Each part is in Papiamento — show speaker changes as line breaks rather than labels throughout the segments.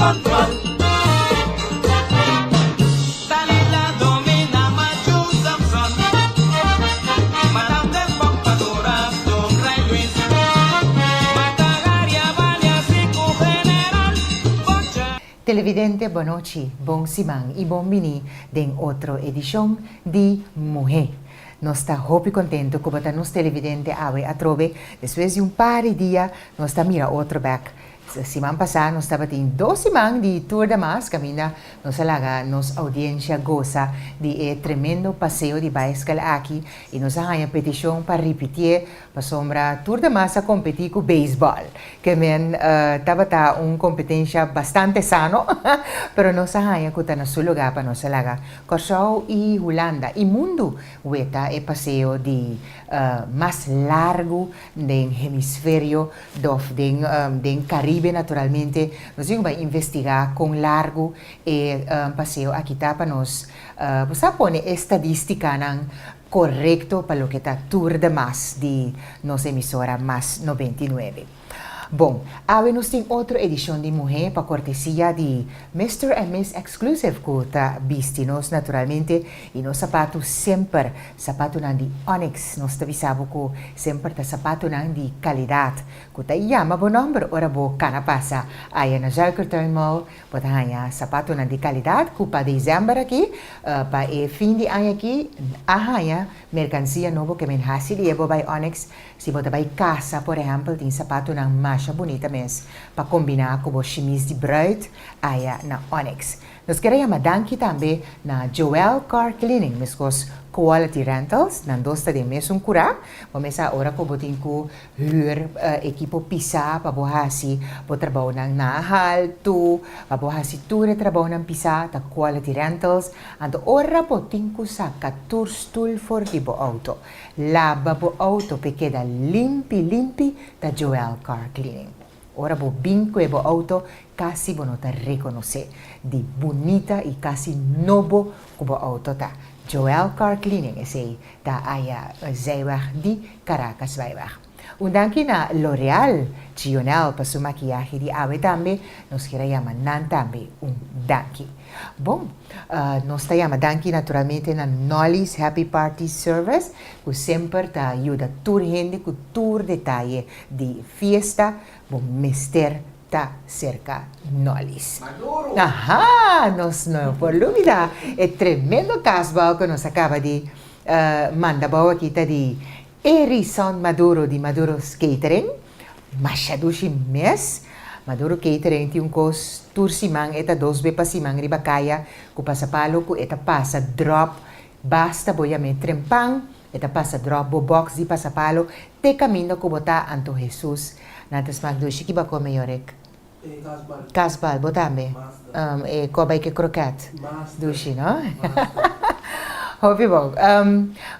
control. Dalila domina Machu Samson. Madame de Pompadour Don Rey Luis. Mata Hari a balia si cu General Bocha.
Televidente bonochi, bon siman y bon bini den otro edicion di Muhe. Nos ta hopi contento cu bo ta nos televidente awe atrobe. Despues di un par di dia nos ta mira otro bek. Siman pasá nos tabatin dos siman di Tour de Mas kaminda nos a laga nos audiencia gosa di e tremendo paseo di baiskel aki i nos a haña petishon pa ripitié pasobra Tour de Mas a kompetí ku beisbòl ke men tabata un kompetensha bastante sano pero nos a haña ku ta na su lugá pa nos a laga Kòrsou i Hulanda i mundu weta e paseo di mas largu den hemisferio dof den den Caribe naturalmente. Nos tin cu bay investiga con largu e paseo aki ta pa nos bo sa pone e stadisticanan corecto pa loke ta tur demas di nos emisora Mas 99. Bon, awe nos tin otro edishon di Muhé pa kortesia di Mister and Miss Exclusive ku ta bisti nos naturalmente i nos sapatu semper sapatunan di Onyx. Nos ta bisa bo ku semper ta sapatunan di kalidat ku ta yama bo nòmber ora bo kana pasa aya na Zuikertuin Mall. Bo ta haña sapatunan di kalidat ku pa desèmber aki, pa e fin di aña aki a haña merkansia nobo ke men hasi di e bo bai Onyx. Si bo ta bai kasa, por ehèmpel, tin sapatunan masha bunita mes pa kombiná ku bo shimis di bruid aya na Onyx. Nos kier a yama danki tambe na Joel Car Cleaning, meskos Quality Rentals, nan dos ta den mesun kurá. Bo mes sa ora ku bo tin ku hür ekipo pisá pa bo hasi bo trabounan na haltu, pa bo hasi tur e trabounan pisá, ta Quality Rentals. Anto ora bo tin ku saka tur stul for di bo outo, Laba bo auto p'e keda limpi limpi ta Joel Car Cleaning. Ora bo bin kue bo auto kasi bo no ta rekonosé di bunita i kasi nobo ku bo auto ta. Joel Car Cleaning esei ta aya zijweg di Caracasbaaiweg. Un danki na L'Oreal Gionel pa su makiyahe di awe tambe. Nos kier a yama nan tambe un danki. Bon, nos ta yama danki naturalmente na Nolly's Happy Party Service ku semper ta yuda tur hende ku tur detaye di fiesta. Bo mester ta serka Nolly's.
Maduro!
Aha! Nos no por lubida e tremendo kasbou ku nos a kaba di manda bou aki ta di Erison Maduro di Maduro's Catering, masha dushi mes. Maduro Catering tin un kos tur siman, e ta dos be pa siman riba kaya ku pasapalo ku e ta pasa drop basta bo yam'é trempan, e ta pasa drop bo box di pasapalo te kaminda ku bo ta anto Hesus nan ta smak dushi. Ki bo a kome Yorick?
Kasbal.
Kasbal, bo tambe?
Master.
E kobay ke kroket.
Master.
Dushi, no?
Master.
Hopi bon.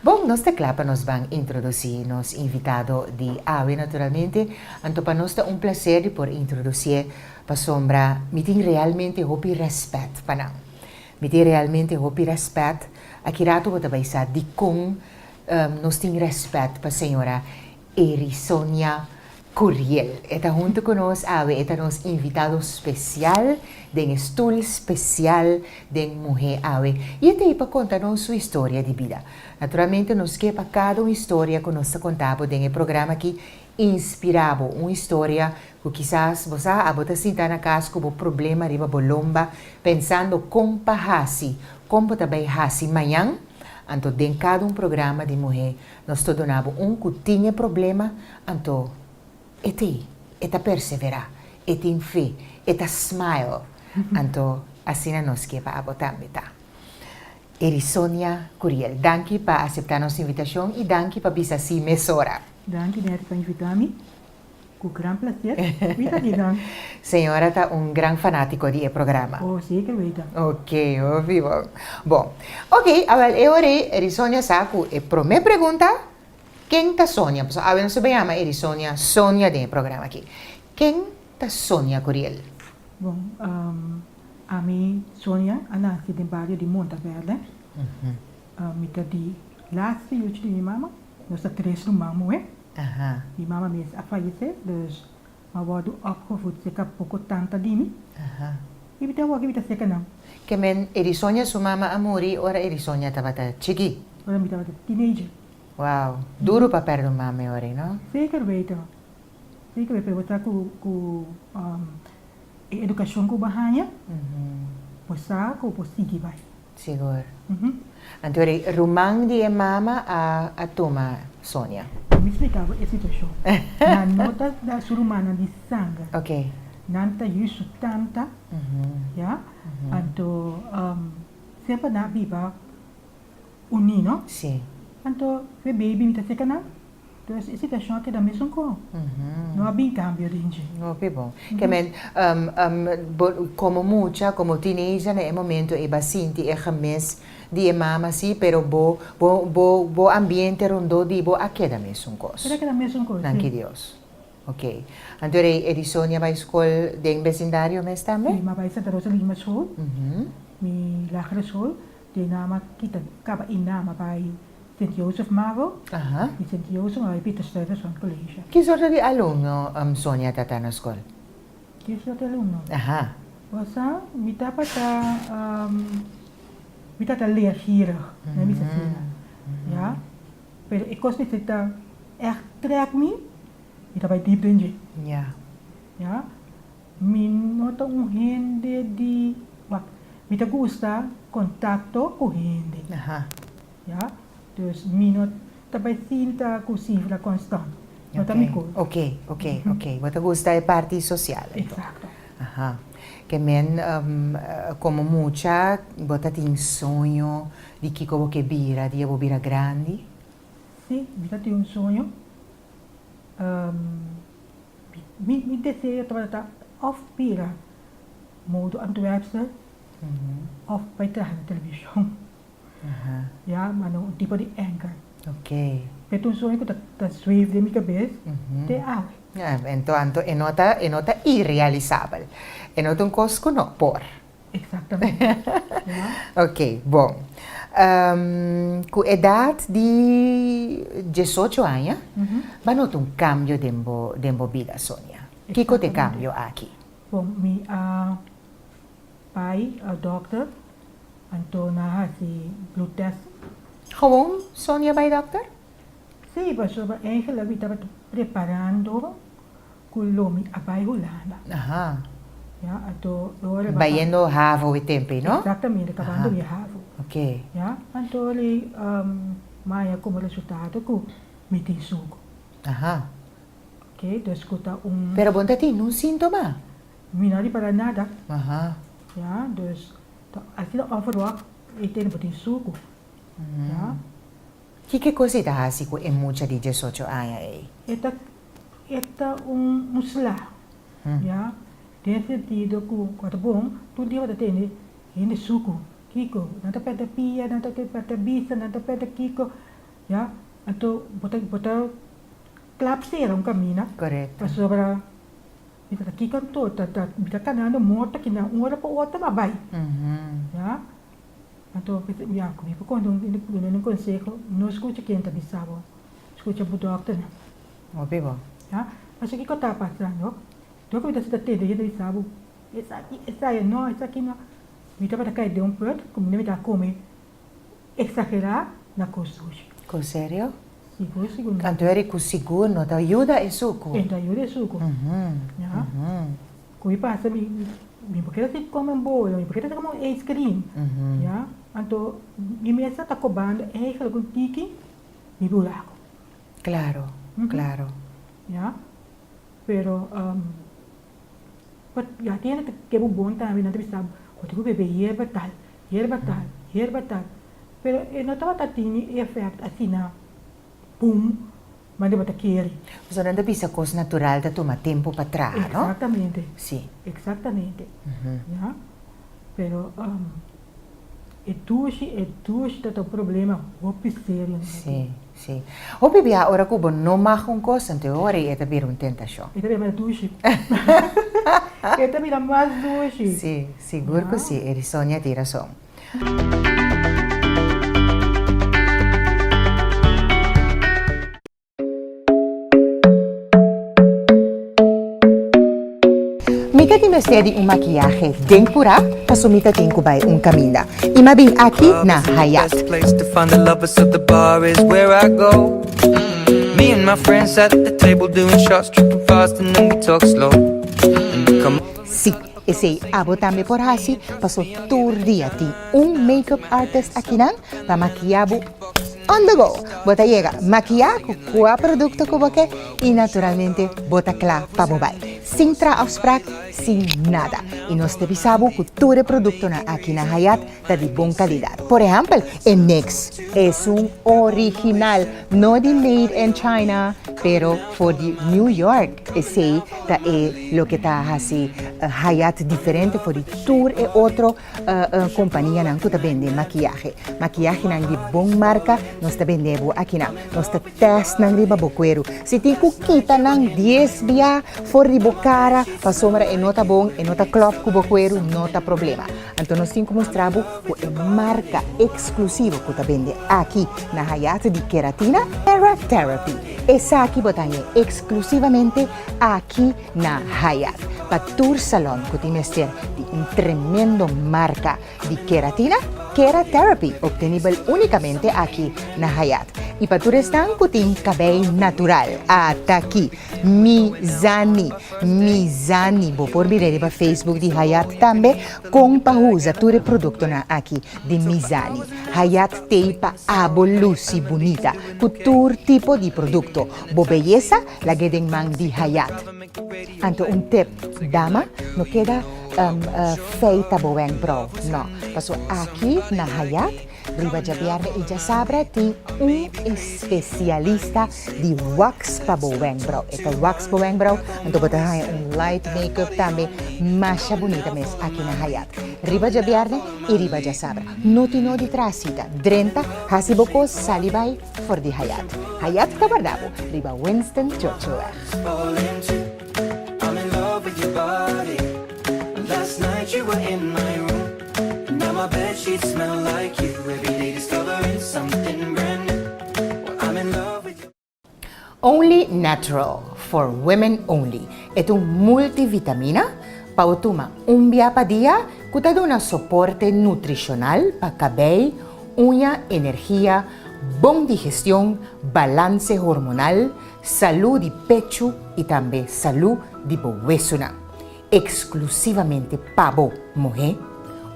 Bon, nos ta kla pa nos ban introdusí nos invitado di awe naturalmente. Anto pa nos ta un placer di por introdusié pasobra mi tin realmente hopi rèspèt pa nan. Mi tin realmente hopi rèspèt. Aki rato bo ta bai sa dikon nos tin rèspèt pa señora Erisonia Curiel. E ta hunto cu nos awe, e ta nos invitado special den e stoel special den Muhe Awe y e ta ei pa conta nos su historia di bida. Naturalmente nos ke pa cada un historia cu nos ta conta bo den e programa aki inspira bo, un historia cu kisas bo sa abo ta sinta na cas cu bo problema riba bo lomba pensando con pa haci, con bo ta bay haci mañan, anto den cada un programa di Muhe Nos ta duna bo un ku tin e problema, anto e t'ei, e ta perseverá, e tin fe, e ta smile, anto asina nos ke pa abo tambe ta. Erisonia Curiel, danki pa aseptá nos invitashon i danki pa bisa sí mesora.
Danki Netty pa invitá mi. Ku gran placer mi ta di nan.
Señora ta un gran fanátiko di e programa.
Oh, zeker weten.
Oké, hopi bon. Bon, oké, awel e ora ei Erisonia sa ku e promé pregunta, ken ta Sonia? Pasobra awe nos ta bin yama Erisonia Sonia den e programa aki. Ken ta Sonia Curiel?
Bon, ami Sonia a nase den bario di Montaverde. Mi ta di laatste yuchi di mi mama. Nos ta tres ruman muhé. Mi mama mes a fayesé, dus m'a wòrdu opgevoed serka poko tanta di mi. I mi ta wak i mi ta seka nan.
Ke men Erisonia su mama a muri ora Erisonia tabata chikí.
Ora mi tabata teenager.
Wow, duru pa pèrdè un mama e ora ei, no?
Zeker weten. Zeker weten, pero bo ta ku ku e edukashon ku bo a haña, bo sa ku bo por sigui bai.
Sigur. Anto e ruman di e mama a a tuma Sonia.
Mi splika bo e situashon. Nan no ta da su rumannan di sanger.
Ok.
Nan ta yu su tanta, ya. Anto semper nan a biba uní, no?
Si.
Anto e baby mi ta seka nan. Dus e situashon a keda mesun kon. No a bin kambio den dje.
Hopi bon. Ke men, bo komo mucha, komo teenager na e momento ei bo a sinti e gemis di e mama si, pero bo bo bo bo ambiente rondó di bo a keda mesun kos.
El a keda mesun kos, si.
Danki Dios. Ok. Anto rei Edisonia bai skol den besindario mes tambe?
Si, mi a bai Santa Rosa Lima school, mi lagere school. Den nan a kita kaba i nan a bai Sint Jozef Mavo i Sint Jozef a bai Peter Stuyvesant College.
Ki sorto di alumno Sonia ta ta na skol?
Ki sorto di alumno? Bo sa, mi tabata, mi tabata leergierig, mi bisa asina, ya. Pero e kos mester ta ègt trèk mi, mi ta bai diep den dje. Ya. Mi no ta un hende di, wak, mi ta gusta kontakto ku hende. Ya, dus mi no ta bai sinta ku sifra konstant. No ta mi kos.
Ok, ok, ok. Bo ta gusta e parti sosial anto.
Eksakto.
Aha. Ke men komo mucha bo ta tin soño di kiko bo ke bira dia bo bira grandi?
Si, mi ta tin un soño. Mi mi deseo tabata ta of bira modo Antwerpster of bai traha na televishon. Ya, ma no un tipo di anchor. Pero ta un soño ku ta ta zweef den mi kabes te awe.
Ya, ento anto e no ta e no ta irealisabel. E no ta un kos ku no por.
Exactamente. Ja.
Ok, bon. Ku edat di diesocho aña, bo a nota un kambio den bo den bo bida, Sonia. Kiko ta e kambio aki?
Bon, mi a bai dòkter, anto nan a hasi bloedtest.
Gewoon Sonia bai dòkter?
Sí, pasobra eigenlijk mi tabata preparando Ku lo mi a bai Hulanda.
Aha.
Ya, anto e ora
Bayendo havo e tempo ei, no?
Exactamente, kabando mi havo.
Ok.
Ya, anto li maya komo resultado ku mi tin suku.
Aha.
Ok, dus ku ta un.
Pero bo no ta tin nun sintoma?
Mi no a ripara nada.
Aha.
Ya, dus ta asina onverwacht e tene bo tin suku. Ya.
Kiko e kos ei ta hasi ku e mucha di diesocho aña ei?
E ta E ta un un sla, ya, den sentido ku ku ta bon, tur dia bo ta tende hende suku, kiko, nan ta pèrdè pia, nan ta pèrdè bista, nan ta pèrdè kiko, ya, anto bo ta bo ta klap sera un kaminda, pasobra mi ta kiko anto, ta ta mi ta kanando morto akinan un ora pa otro mi a bai, ya, anto ya, ku mi por konta un duna un konseho, no skucha ken ta bisa bo, skucha bo dòkternan.
Hopi bo.
Ya, pasobra kiko ta pasando? Dor ku mi ta sinta tende hende bisa bo, esaki, esaya no, esaki no. Mi tabata kai den un put ku mi ta kome eksagerá na kos dushi.
Ku serio?
Sigur, sigur no.
Anto eri ku sigur no ta yuda e suku.
E no ta yuda e suku. Ya. Ku mi pasa mi, mi por keda sin kome un bolo, mi por keda sin kome un ice cream. Ya. Anto mi mesa ta kobando eigenlijk un tiki mi buraku.
Claro, claro.
Ya, pero ya tin hende ta ke bo bon tambe, nan ta bisa bo, bo tin ku bebe yerba tal, yerba tal, yerba tal, pero e no tabata tin e efect asina bum manera bo ta kere.
Pasobra nan ta bisa kos natural ta tuma tempu pa traha, no?
Exactamente.
Si.
Exactamente, ya, pero e dushi, e dushi ta ta un problema hopi serio.
Si. Sí. Hopi bia ora ku bo no mag un kos, anto e ora ei e ta bira un tentashon.
E ta bira mas dushi. E ta bira mas dushi.
Sí, sigur ku sí, Erisonia tin rason. Mi ke tin. mester di un makiyahe den purá, paso mi ta tin ku bai un kaminda. I m'a bin aki na Hayat. Sí, esei abo tambe por hasi, paso tur dia tin un make-up artist akinan pa makiá bo on the go. Bo ta yega makiá ku kua produkto ku bo ke i naturalmente bo ta kla pa bo bai. Sin traha afsprak, sin nada. I nos ta bisa bo ku tur e produktonan aki na Hayat ta di bon kalidat. Por ehèmpel, e NYX esun original, no di made in China, pero for di New York. Esei ta e loke ta hasi Hayat diferente for di tur e otro kompanianan ku ta bende makiyahe. Makiyahenan di bon marka nos ta bende bo akinan. Nos ta test nan riba bo kueru. Si tin ku kita nan dies bia for di bo kara pasobra e no ta bon, e no ta klòp ku bo kueru, no ta problema. Anto nos tin ku mustra bo ku e marka eksklusivo ku ta bende aki na Hayat di Keratina, Kera Therapy. Esaki bo ta haña eksklusivamente aki na Hayat. Pa tur salon ku tin mester di un tremendo marka di keratina, Kera Therapy, obtenibel únikamente aki na Hayat. I pa tur esnan ku tin kabei natural, ata'ki Mizani. Mizani, bo por mira riba Facebook di Hayat tambe kon pa usa tur e produktonan aki di Mizani. Hayat t'ei pa abo lusi bunita ku tur tipo di produkto. Bo beyesa lag'é den man di Hayat. Anto un tip, dama, no keda Feita bo wenkbrou, no. Paso aki na Hayat, riba djabièrnè i djasabra tin un espesialista di wax pa bo wenkbrou. E ta wax bo wenkbrou, anto bo ta haña un light make-up tambe masha bunita mes aki na Hayat. Riba djabièrnè i riba djasabra. No tin no di traha sita. Drenta, hasi bo kos, sali bai for di Hayat. Hayat ta warda bo riba Winston Churchillweg.
I'm in love with your body. Last night you were in my room. Now my bed sheets smell like you. Every day discovering something brand new. Well, I'm in love with you.
Only Natural, for women only. E ta un multivitamina pa bo tuma un bia pa dia ku ta duna soporte nutrishonal pa kabei, uña, energia, bon digestion, balanse hormonal, Salú di pechu i tambe salú di bo wesunan. Eksklusivamente pa bo, muhé.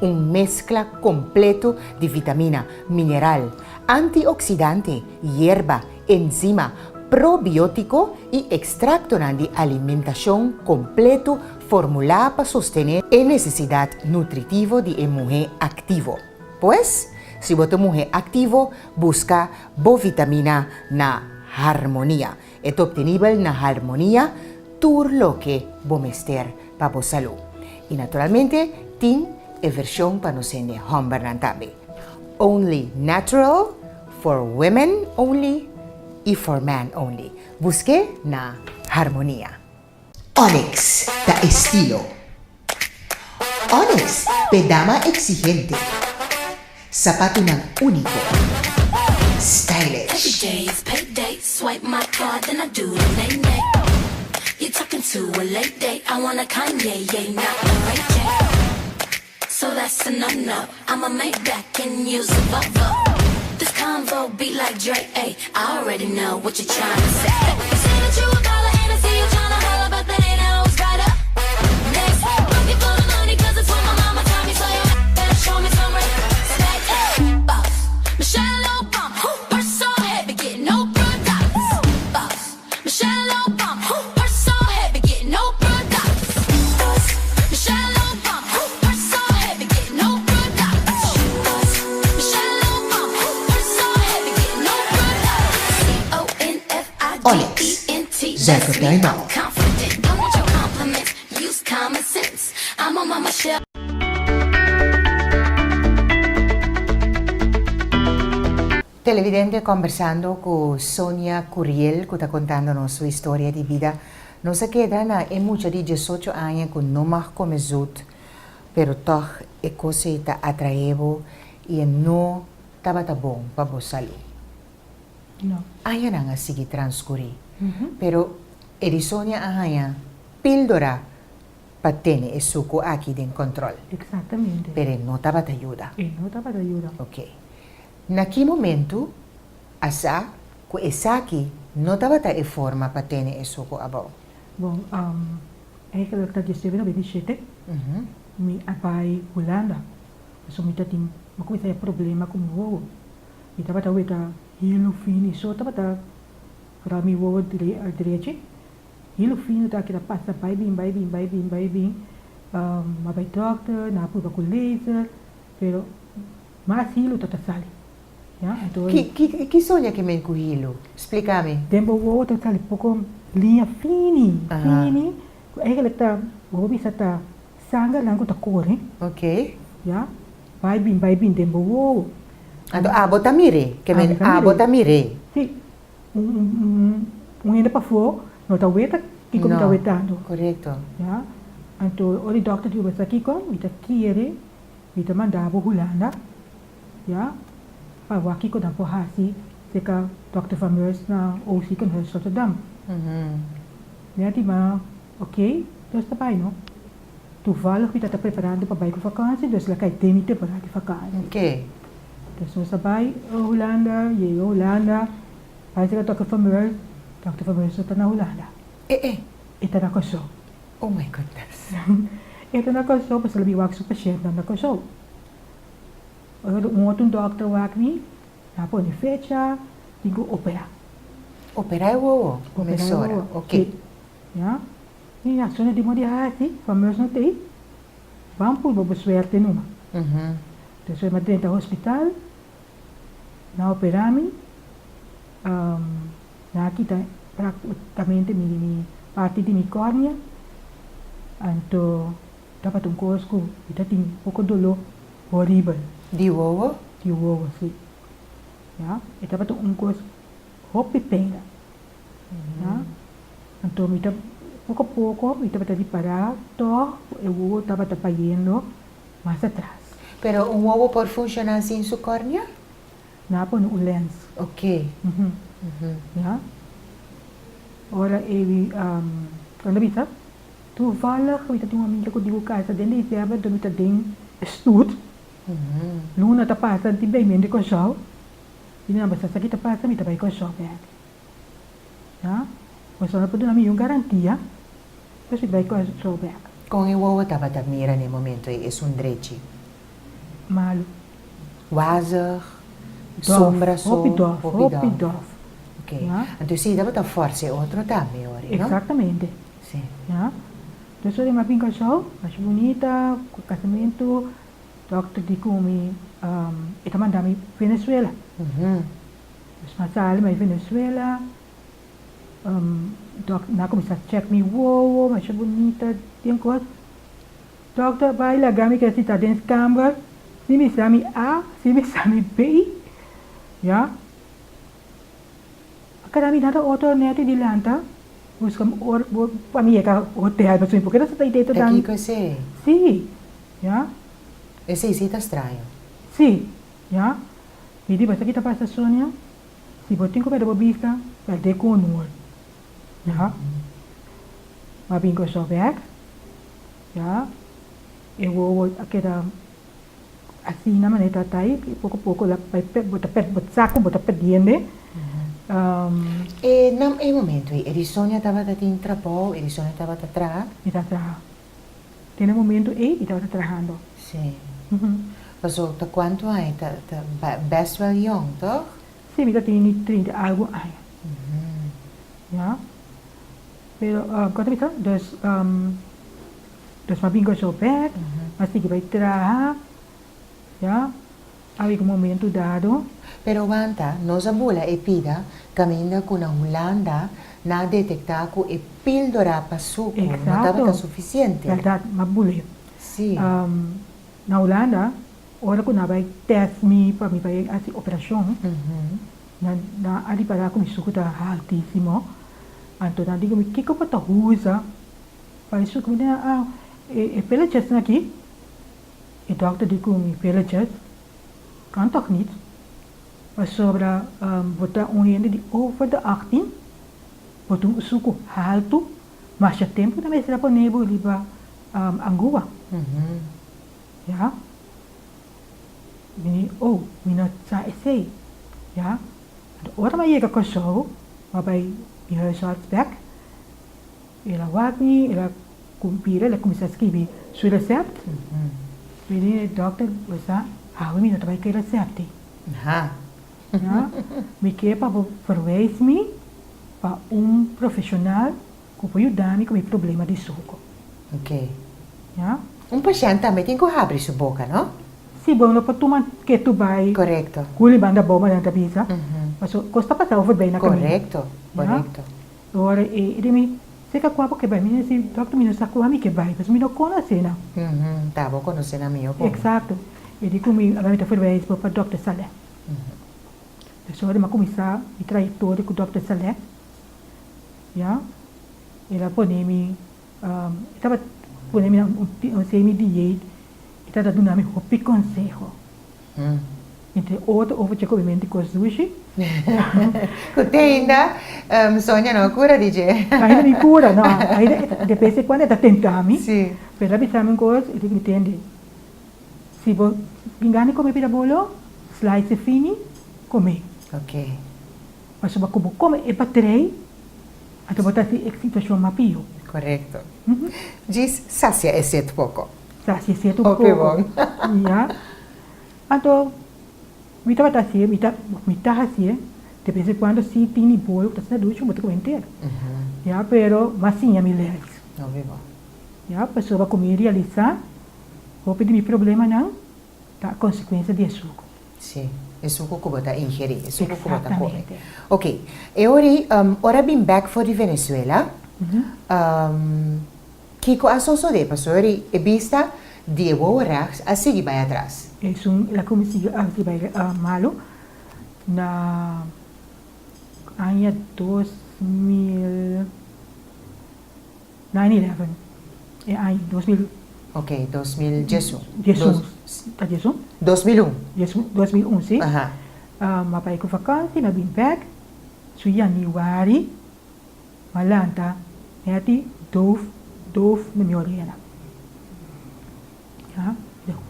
Un meskla kompleto di vitamina, mineral, antioksidante, yerba, enzima, probiótiko i ekstraktonan di alimentashon kompleto formulá pa sostené e nesesidat nutritivo di e muhé aktivo. Pues, si bo ta un muhé aktivo, buska bo vitamina na Harmonia. E ta obtenibel na Harmonia tur loke bo mester pa bo salú. I naturalmente tin e vershon pa nos hende hòmbernan tambe. Only natural, for women only i for men only. Busk'é na Harmonia. Onyx ta estilo. Onyx p'e dama exigente. Sapatunan unico. Stylish. Onyx, zuiver tuinbouw. Televidente kombersando ku Sonia Curiel ku ta kontando nos su historia di bida. Nos a keda na e mucha di diesocho aña ku no mag kome zut, pero tòg e kos ei ta atraé bo i e no tabata bon pa bo salú.
No.
Añanan a sigui transkurí, pero e di Sonia a haña píldora. pa tene e suku aki den kòntròl.
Eksaktamente.
Pero e no tabata yuda.
E no tabata yuda.
Oké. Na ki momentu a sa ku esaki no tabata e forma pa tene e suku abou?
Bon, eigenlijk ta diesnuebe noventa i shete mi a bai Hulanda. Pasobra mi ta tin, mi a kuminsá haña problema ku mi wowo. Mi tabata weta hilu fini so tabata Vooral mi wowo drechi. Hilu fino ta keda pasa bai bin bai bin bai bin bai bin. M'a bai dokter, nan a prueba ku laser, pero mas hilu ta ta sali. Ya, anto.
Ki ki ki soña ke men ku hilu? Splika mi.
Den bo wowo ta sali poko liña fini, fini, ku eigenlijk ta, bo bisa ta sangernan ku ta kore.
Oké.
Ya, bai bin bai bin den bo wowo.
Anto abo ta mir'é, ke men abo ta mir'é.
Si. Un hende pafó no ta weta kiko mi ta wetando.
No, korekto.
Ya. Anto ora e dòkter di bo sa kiko, mi ta kere, mi ta manda bo Hulanda, ya, pa wak kiko nan por hasi serka dòkter Van Meurs na Oogziekenhuis Rotterdam. Mi a di ma, oké, nos ta bai no. Toevallig mi ta ta preparando pa bai ku vakansi, dus la kai den mi temporada di vakansi.
Oké.
Dus nos a bai Hulanda, yega Hulanda, bai serka Dòkter Vermeulen, Dòkter Vermeulen so ta na Hulanda.
E e.
E ta na Kòrsou.
Oh my goodness.
E ta na Kòrsou pasobra el a bin wak su pashèntnan na Kòrsou. Ora un otro dòkter wak mi, nan a pone fecha, tin ku operá.
Operá e wowo?
Operá e
Mesora,
wowo,
oké.
si. Ya. Mi ya sona di modi hasi, Vermeulen no t'ei. Ban purba bo suerte numa. Despues mi a drenta hospital, nan a opera mi, nan a kita practicamente mi parti di mi cornea, anto tabata un cos cu mi ta tin poco dolor horibel.
Di wowo?
Di wowo, si. Ya, e tabata un cos hopi pena. Ya. Anto mi ta poko poko mi tabata ripará tòg ku e wowo tabata bayendo mas atras.
Pero un wowo por funshoná sin su kòrnia?
Nan a pone un lens.
Oké.
Ya. Ora e kònde bisa, toevallig mi ta tin un amiga ku di ku kasa den desèmber anto mi ta den e stoet. Luna ta pasa di bay mente Kòrsou i nan bisa esaki ta pasa mi ta bai Kòrsou bèk. Ya, boso no por duna mi un garantia, pues mi bai Kòrsou bèk.
Kon e wowo tabata mira na e momento ei esun drechi?
Malu.
Wazig, sombra so,
hopi dòf, hopi dòf.
Ok, anto esei tabata fòrsa e otro tambe ori, no?
Eksaktamente.
Si.
Ya, dus ora mi a bin Kòrsou, masha bunita, ku kasamentu, dòkter di ku mi, e ta manda mi Venezuela. Dus m'a sali m'a Venezuela, dòkter nan a kuminsá chèk mi wowo, masha bunita, den kos. Dòkter a bai laga mi keda sintá den kamber, sin bisa mi A, sin bisa mi B, ya. A keda mi nada otro nèt di lanta, buska or pa mi yega hotel, pasobra mi por keda sintá ei dentro
Ta
dan.
kiko esei?
Sí, ya.
Esei sí ta straño.
Sí, ya. Mi di, Basta ki ta pasa Sonia? Si bo tin ku perde bo bista, perde ku honor. Ya. M'a bin Kòrsou bèk. Ya. E wowo a keda asina manera ta ta i poko poko la bai bo ta bo sa ku bo ta perdiende.
E na e momento ei, e di Sonia tabata tin trabou, e di Sonia tabata traha?
Mi ta traha. Den e momento ei mi tabata trahando.
Sí. Paso ta cuanto aña? Ta ta best wel yong, toch?
Sí, mi ta tini trinta i algo aña. Ya. Pero con ta bisa? Dus dus mi a bin Kòrsou bèk, mi a sigui bai traha, ya. A yega un momento dado.
Pero wanta, nos a bula e pida caminda cu na Hulanda nan a detecta cu e pildora pa sucu no tabata suficiente.
Berdad, m'a bul'e.
Si.
Na Hulanda, ora cu nan a bay test mi pa mi bay haci operacion, nan a ripara cu mi sucu ta haltisimo. Anto nan a diga mi, kico bo ta usa pa e sucu? Mi di nan, ah, e pilletjesnan aki. E dokter di ku mi pilletjes kan toch niet, pasobra bo ta un hende di over de 18, bo ta un suku haltu, masha tempu ta mester a pone bo riba Angua. Ya. Mi di, oh, mi no sa esei. Ya. Anto ora mi a yega Kòrsou, mi a bai mi huisarts bèk, el a wak mi, el a bira, el a kuminsá skibi su resèpt. Mi di, dòkter, bo sa, awe mi no ta bai ku e resèpt ei. Ya. Mi ke pa bo verwijs mi pa un profeshonal ku por yuda mi ku mi problema di suku.
Ok.
Ya.
Un pashènt tambe tin ku habri su boka, no?
Si, bo no por tuma ketu bai.
Korekto.
Guli banda abou manera ta bisa. Paso kos ta pasa over bai na kaminda.
Korekto, korekto.
Ya. Ora e di mi, Seka kua bo ke bai? Mi di, Dòkter, mi no sa kua mi ke bai, pasobra mi no konosé nan.
Ta bo konosé nan mihó ku mi.
Eksakto. E di ku mi, aba mi ta verwijs bo pa dòkter Saleh. Dus ora mi a kuminsá mi trayektoria ku dòkter Saleh, ya, el a pone mi, e tabata pone mi na un semi dieet, e tabata duna mi hopi konseho, entre otro over dje komementu di kos dushi.
Ku te ainda Sonia no a kura di dje.
Ainda mi kura, no, ainda de bes en kuando e ta tenta mi, pero el a bisa mi un kos, e di mi tende, si bo tin gana di kome pida bolo, slice e fini, kome. Pasobra ku bo kome e patrei, anto bo ta hasi e situashon mas pió.
Korekto. Djis sasia e set poko.
Sasia e set un poko.
Hopi bon.
Ya. Anto mi tabata hasié, mi ta mi ta hasié de bes en kuando si tin di bolo ku ta asina dushi bo ta kome henter. Ya, pero mi a siña mi lès.
Hopi bon.
Ya, pasobra ku mi realisá hopi di mi problemanan ta konsekuensia di e suku.
Sí, e suku ku bo ta ingerí, e suku ku bo ta kome.
Exactamente.
Ok, e ora ei, ora bin bèk for di Venezuela, kiko a sosodé? Pasobra ora ei e bista di e wowo rèks a sigui bai atras.
Esun el a kuminsá sigui a sigui bai malu na aña 2000. 9/11, e aña 2000.
Ok, 2011.
Diesun, ta diesun?
2001.
Diesun, 2001, si.
Aha.
Mi a bai ku vakansi, mi a bin bèk, su yanüari, mi a lanta nèt doof, doof na mi orena. Ya,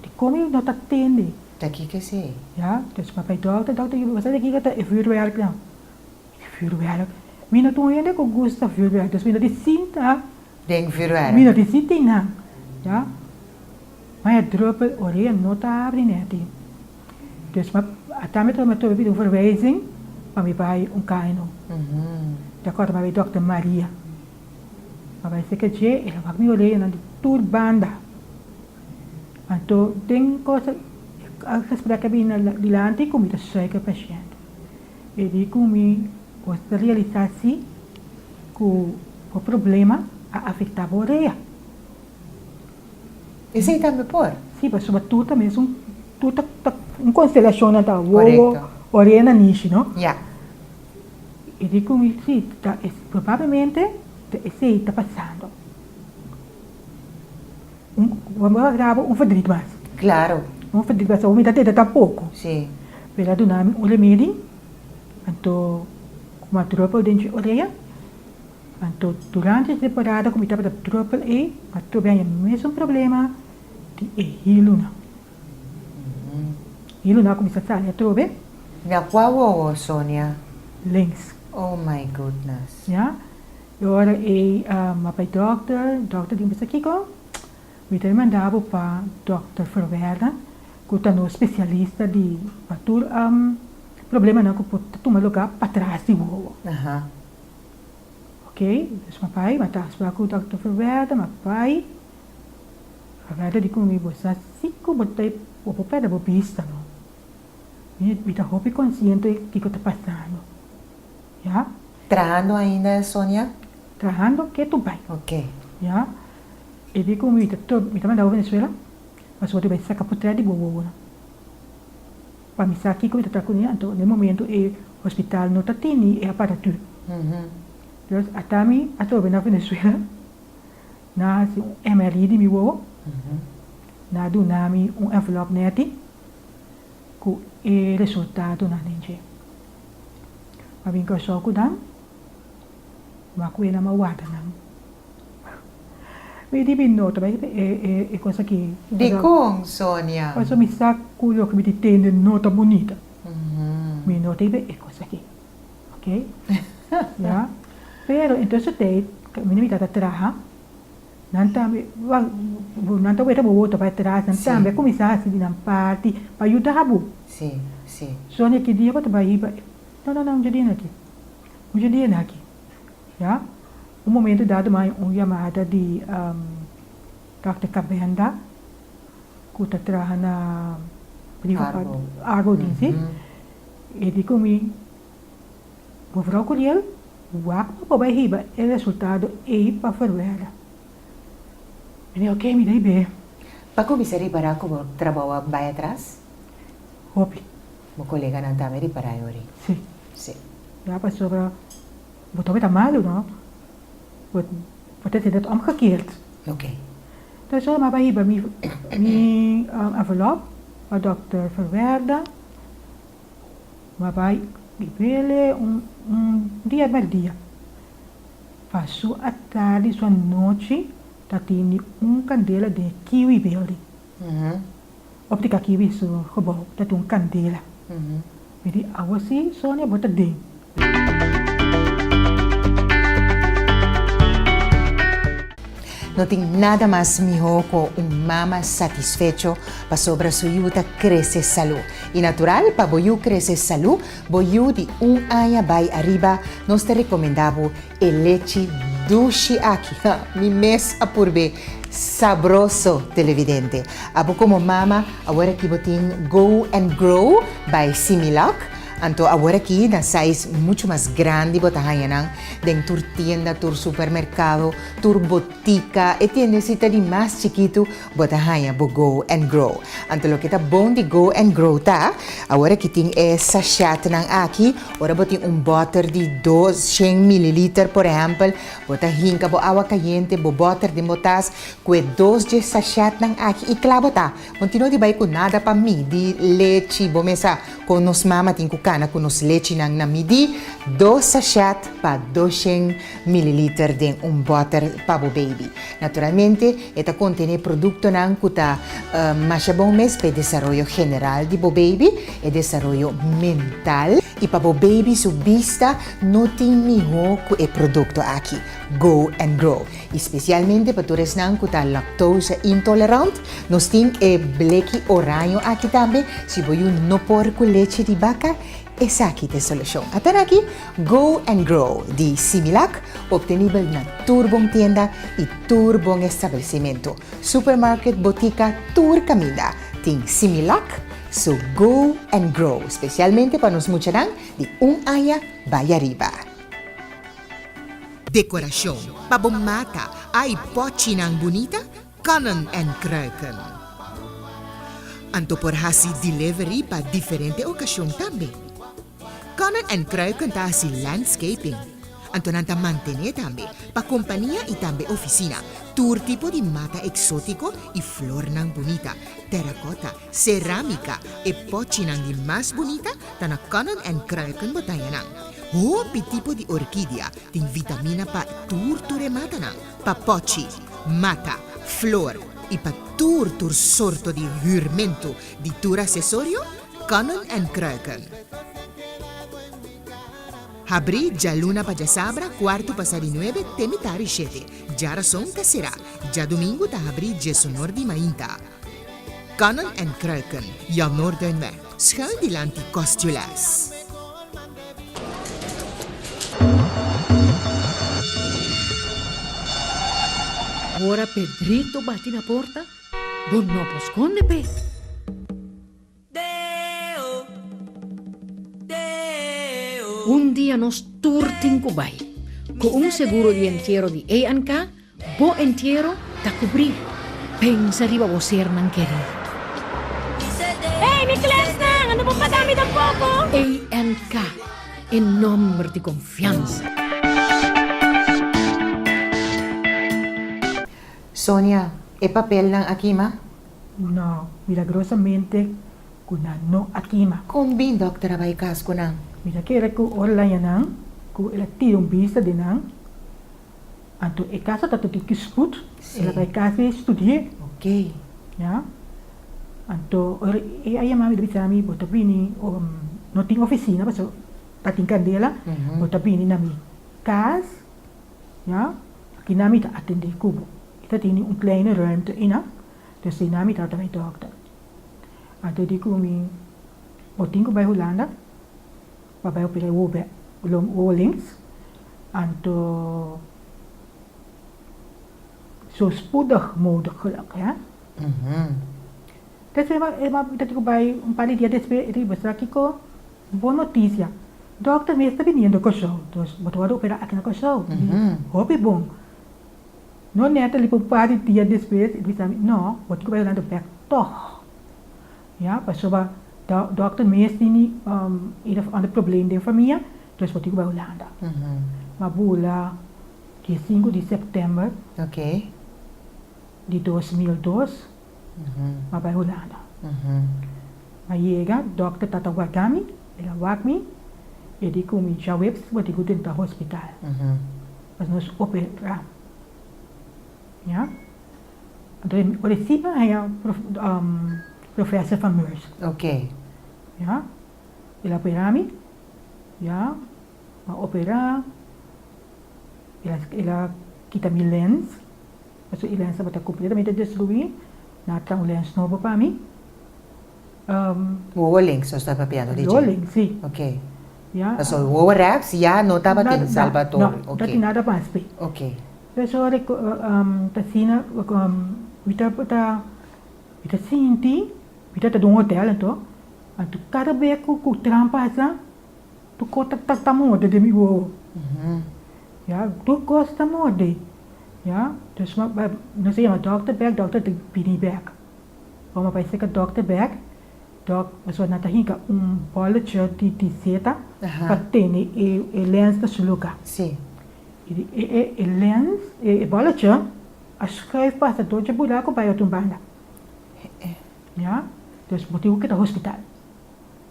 dikon mi no ta tende?
Ta kiko esei?
Ya, dus mi a bai dòkter, dòkter, bo sa di kiko ta e vuurwerk nan? Vuurwerk. Mi no ta un hende ku gusta vuurwerk, dus mi no di sinta.
Den vuurwerk.
Mi no di sinta einan, ya. Ma e druppel orea no ta habri nèt. Dus mi a mi ta tobe pidi un verwijzing pa mi bai un KNO. Di akordo mi a bai dokter Maria. Mi a bai serka dje, el a wak mi oreanan di tur banda. Anto den cosa, e gesprek a bini dilanti ku mi ta suikerpashent. E di ku mi por ta realisá si ku bo problema a afektá bo orea.
Esei tambe por?
Sí, pasobra tur ta mesun, tur ta ta un konstelashonnan ta wowo, orea na nishi, no?
Ya.
E di ku mi si, ta es probablemente ta esei ta pasando. Un, bo a graba un verdriet mas.
Claro.
Un verdriet mas, mi ta tenta tampoco.
Sí.
Pero a duna mi un remedi, anto ku mi a druppel den dje orea, anto durante e temporada ku mi tabata druppel ei, mi a trobe haña mesun problema di e hilunan. Hilunan a kuminsá sali atrobe.
Na kua wowo, Sonia?
Links.
Oh my goodness.
Ya. E ora ei mi a bai dòkter, dòkter di mi bisa kiko? Mi ta manda bo pa dòkter Verwerda ku ta nos spesialista di pa tur problemanan ku por ta tuma lugá patras di wowo. Oke, dus mi a bai, mi a ta afsprak ku dòkter Verwerda, mi a bai, Verwerda di ku mi, bo sa si ku bo ta bo por pèrdè bo bista no. Mi ta hopi konsiente kiko ta pasando. Ya.
Trahando ainda, Sonia?
Trahando ke tu bai.
Ok.
Ya. E di ku mi ta mi ta manda bo Venezuela pasobra bo ta bai saka potret di bo wowonan. Pa mi sa kiko mi ta traha kuné anto na e momento e hospital no ta tini e aparatur. Dus ata mi a trobe na Venezuela nan a hasi un MRI di mi wowo, nan a duna mi un envelop nèti ku e resultadonan den dje. Ma bin Kòrsou ku nan, ma ku e nan ma warda nan. Mi di mi no ta bai e e e kos aki.
Dikon, Sonia?
Pasobra mi sa ku loke mi di tende no ta bunita. Mi no ta hiba e kos aki. Ok? Ya. Pero entonces tei mi mi tata traha, nan tambe nan ta weta bo bo ta bai tras, nan tambe a kuminsá hasi di nan parti pa yuda bo.
Sí, sí.
Sonia ki dia bo ta bai hiba? No, no, no, un dje dia aki. Un dje dia aki. Ya. Un momento dado mi a haña un yamada di Dòkter Cabenda ku ta traha na Arbo Dienst. E di ku mi, Mevrouw Curiel, wak pa bo bai hiba e resultado ei pa Ferwerda. Mi di, oké, mi ta hib'é.
Bo a kuminsá ripará ku bo trabou a bai atras?
Hopi.
Bo koleganan tambe ripará e ora ei?
Sí.
Sí.
Ya, pasobra bo ta weta malu, no? Bo bo ta sinti omgekeerd.
Oké.
Dus ora mi a bai hiba mi mi envelop pa dòkter Ferwerda. Mi a bai hib'é un un dia mèrdia. Pa su atardi, su anochi ta tini un kandela den e Kiwi Building. Optica Kiwi su gebou ta tin un kandela. Mi di, Awo si, Sonia, bo ta den.
No tin nada mas mihó ku un mama satisfecho pasobra su yu ta krese salú. I natural, pa bo yu krese salú, bo yu di un aña bai ariba, nos ta rekomendá bo E lechi dushi aki, ha, mi mes a purb'é. Sabroso, televidente. Abo komo mama, awor aki bo tin Go and Grow by Similac. Anto awor aki na size muchu mas grandi bo ta haña nan den tur tienda, tur supermerkado, tur botika. E tiendesita di mas chikitu bo ta haña bo Go and Grow. Anto loke ta bon di Go and Grow ta, awor aki tin e sachetnan aki, ora bo tin un bòter di 200 mililiter por ehèmpel, bo ta hinka bo awa kayente, bo bòter den bo tas ku e dos dje sachetnan aki i kla bo ta. Bo no tin no di bai ku nada pa midi lechi, bo mesa kon nos mama tin ku kana ku nos lechinan na midi, dos sachet pa 200 mililiter den un bòter pa bo baby. Naturalmente, e ta kontené produktonan ku ta masha bon mes pa e desaroyo general di bo baby, e desaroyo mental, i pa bo baby su bista no tin mihó ku e produkto aki, Go and Grow. I spesialmente pa tur esnan ku ta lactose intolerant, nos tin e bleki oraño aki tambe, si bo yu no por ku lechi di baka, Esaki ta e solushon. Atan aki, Go and Grow di Similac, obtenibel na tur bon tienda i tur bon establesimentu. Supermarket, botika, tur kaminda tin Similac su Go and Grow, spesialmente pa nos muchanan di un aña bai ariba.
Dekorashon pa bo mata ai pòchinan bunita Kannen en kruiken. Anto por hasi delivery pa diferente okashon tambe. Kannen en kruiken ta hasi landscaping. Anto nan ta mantené tambe pa kompania i tambe ofisina tur tipo di mata eksótiko i flornan bunita, terakota, serámika, e pòchinan di mas bunita ta na Kannen en Kruiken bo taña nan. Hopi tipo di orkidia tin vitamina pa tur tur e matanan. Pa pòchi, mata, flor i pa tur tur sorto di hürmentu di tur asesorio, Kannen en Kruiken. Habrí djaluna pa djasabra kuartu pasá di nuebe te mitar di shete. Djarason ta será. Djadumingu ta habrí djesonor di mainta. Kannen en Kruiken, Jan Noorduinweg, schuin dilanti Kostjules.
Ora Pedrito bati na porta, bo no por skonde p'e. Un dia nos tur tin ku bai. Ku un seguro di entiero di ANK, Bo entiero ta kubrí. Pensa riba bo sernan kerí.
Hey, mi klesnan, no por paga mi tampoko.
ANK, e nomber di konfiansa.
Sonia, e papelnan a kima?
No, milagrosamente ku nan no a kima.
Kon bin dòkter a bai kas ku nan?
Mi ta kere ku ora laña nan ku el a tira un bista di nan. Anto e casa ta tin ki spoed, el a bai cas e studi'é.
Ok.
Ya. Anto ora e a yama mi ta bisa mi bo ta bini no tin oficina pasobra ta tin candela, bo ta bini na mi cas, ya, aki nan mi ta atende cu bo. E ta tini un kleine ruimte einan, dus einan mi tabata bai dokter. Anto e di cu mi bo tin cu bai Hulanda. Pa bai opera e wowo links, anto zo spoedig mogelijk, hè. Despues e mama ta ku bai un par di dia despues e ta bisa kiko bon notisia, dokter mes ta biniendo Kòrsou, dus bo ta wòrdu opera aki na Kòrsou, hopi bon. No nèt un par di dia despues e ta bisa mi no, bo tin ku bai Hulanda bèk tòg. Ya, pasobra dokter mes tini een of ander probleem den famia, dus bo tin ku bai Hulanda. Ma bula di sinku di sèptèmber di 2002 m'a bai Hulanda. M'a yega, dokter tata warda mi, el a wak mi, e di ku mi djaweps bo tin ku drenta hospital, pasobra nos operá. Ya. Anto e ora e siman haña professor van Meurs.
Ok.
Ya. El a opera mi. Ya. A opera. El a el a kita mi lens. Pasobra e lens tabata completamente destrui. Nan a traha un lens nobo pa mi.
Wowo links nos ta papiando di dje?
Wowo links, si.
Ok.
Ya.
Pasobra wowo rechts ya no tabatin salbatorio.
No, no tabatin nada mas p'e.
Ok.
Eso ora ku ta asina mi ta mi ta sinti mi ta ta den un hotel anto anto kada bes ku ku tram pasa tur kos ta ta morde den mi wowo ya tur kos ta morde ya dus nos a yama dokter bek dokter ta bini bek ora mi a bai serka dokter bek dok pasobra nan ta hinka un bòltje di di seta pa tene e lens na su luga. E lens, e bòltje a schuif pasa dor dje buraku bai otro banda. Ya, dus bo tin ku keda hospital.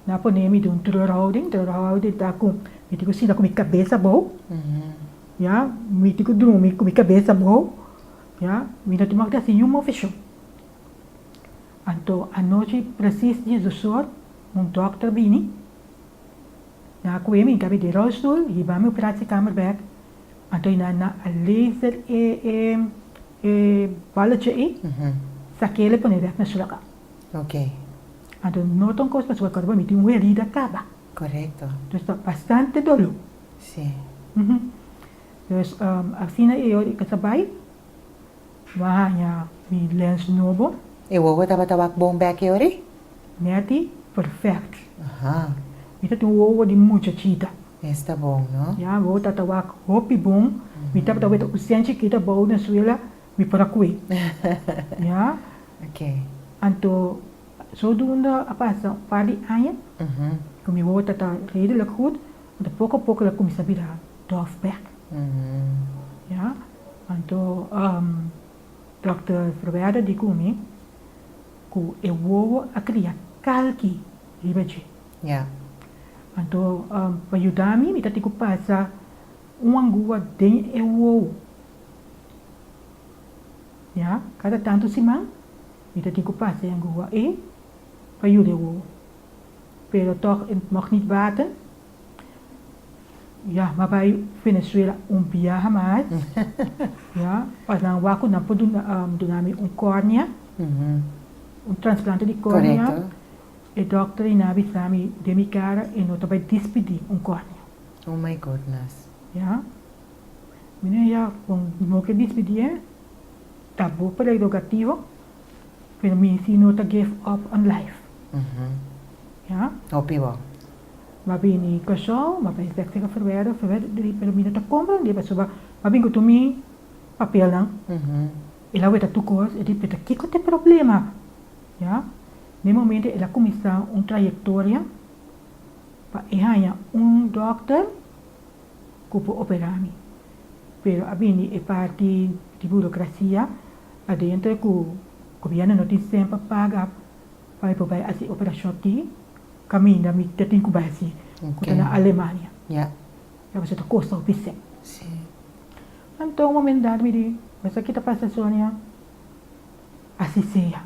Nan a pone mi den un treurhouding, treurhouding ta ku mi tin ku sinta ku mi kabes abou, ya, mi tin ku drumi ku mi kabes abou, ya, mi no tin mag di hasi niun moveshon. Anto anochi presis diesdos or un dòkter bini. Na ku e mi ta bidi rolstoel, hiba mi operatiekamer bek, anto i nan a laser e e e balletje ei, sak'el e pone bek na su lugá.
Ok.
Anto no ta un kos pasobra kòrda bo mi tin un herida kaba.
Korekto.
Dus ta bastante doló.
Si.
Dus asina e ora i kasa bai, mi a haña mi lens nobo.
E wowo tabata wak bon bek e ora ei?
Nèti perfèkt.
Aha.
Mi ta tin un wowo di muchachita.
Esta bon, no?
Ya, wowo ta ta wak hopi bon. Mi tabata weta un sèn chikito abou na suela, mi por a kue. Ya.
Ok.
Anto, zodoende a pasa un par di aña, ku mi wowo ta ta redelijk goed, anto poko a poko el a kuminsá bira dòf bèk. Ya. Anto, dòkter Verwerda di ku mi. Ku e wowo a kria kalki riba dje.
Ja.
Anto pa yuda mi, mi ta tin ku pasa un angua den e wowo. Ja, kada tantu siman mi ta tin ku pasa e angua ei pa yuda e wowo. Pero tòg e mag nit baten. Ja, m'a bai Venezuela un biaha mas. Ja, pa nan wak ku nan por duna duna mi un kòrnea, un transplante di kòrnea.
Korekto.
E dòkter ei nan a bisa mi den mi kara e no ta bai dispidí un kòrnea.
Oh my goodness.
Ja. Mi no ya kon no ke dispidié, ta bo prerogativo, pero mi si no ta give up on life. Ja.
Hopi bo.
M'a bini Kòrsou, m'a bai bèk serka Ferwèrda, Ferwèrda di pero mi no ta komprendé pasobra m'a bin ku tur mi papelnan. El a weta tur kos, e di pero kiko ta e problema? Ya, na e momento el a kuminsá un trayektoria pa e haña un dòkter ku por operá mi. Pero a bini e parti di burokrasia adentro ku gobièrnu no tin semper paga pa e por bai hasi e operashon aki. Caminda mi ta tin cu bay haci cu ta na Alemania.
Ya.
Ya pasobra ta costa hopi cen.
Si.
Anto un momento dado mi di, Esaki ta pasa Sonia? Asi sea.